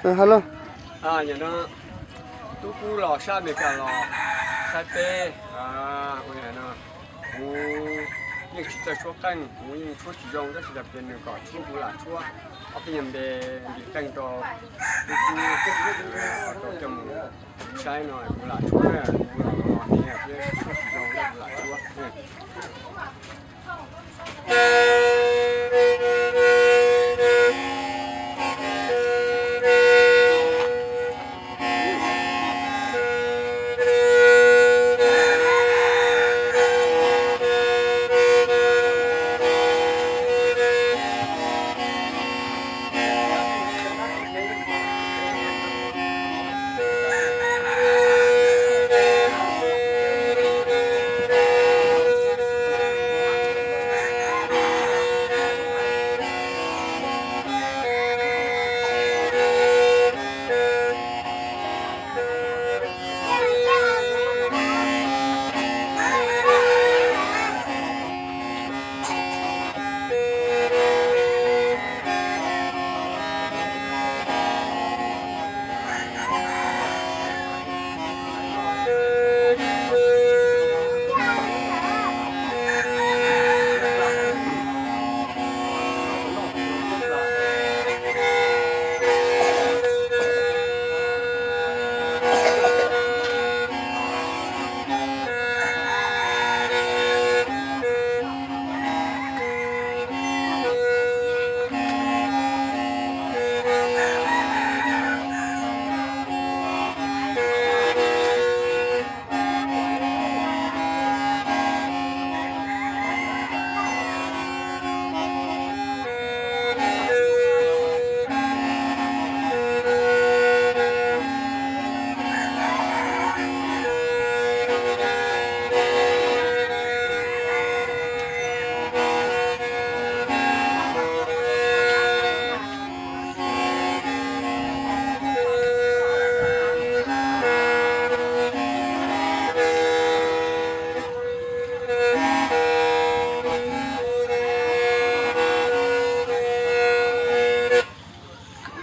Hello. Nim no tub Kub los sab Amelikas los saib peb. Kuv yeej tsis txawj tshuab qeej, kuv yeej tshuab tsis zoo, tab sis yog tias nws kom tshuab kuv lam tshuab. Ob peb nyuag npe ntim qeej rau tub Kub, rau coj mus saib no kuv lam tshuab, kuv los los hniav thiab tshuab tsis zoo kuv lam tshuab.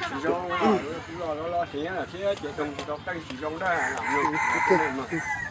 Tsis zoo, los los los hniav thiab ces doog tsis tau qeej tsis zoo dab lam mloog.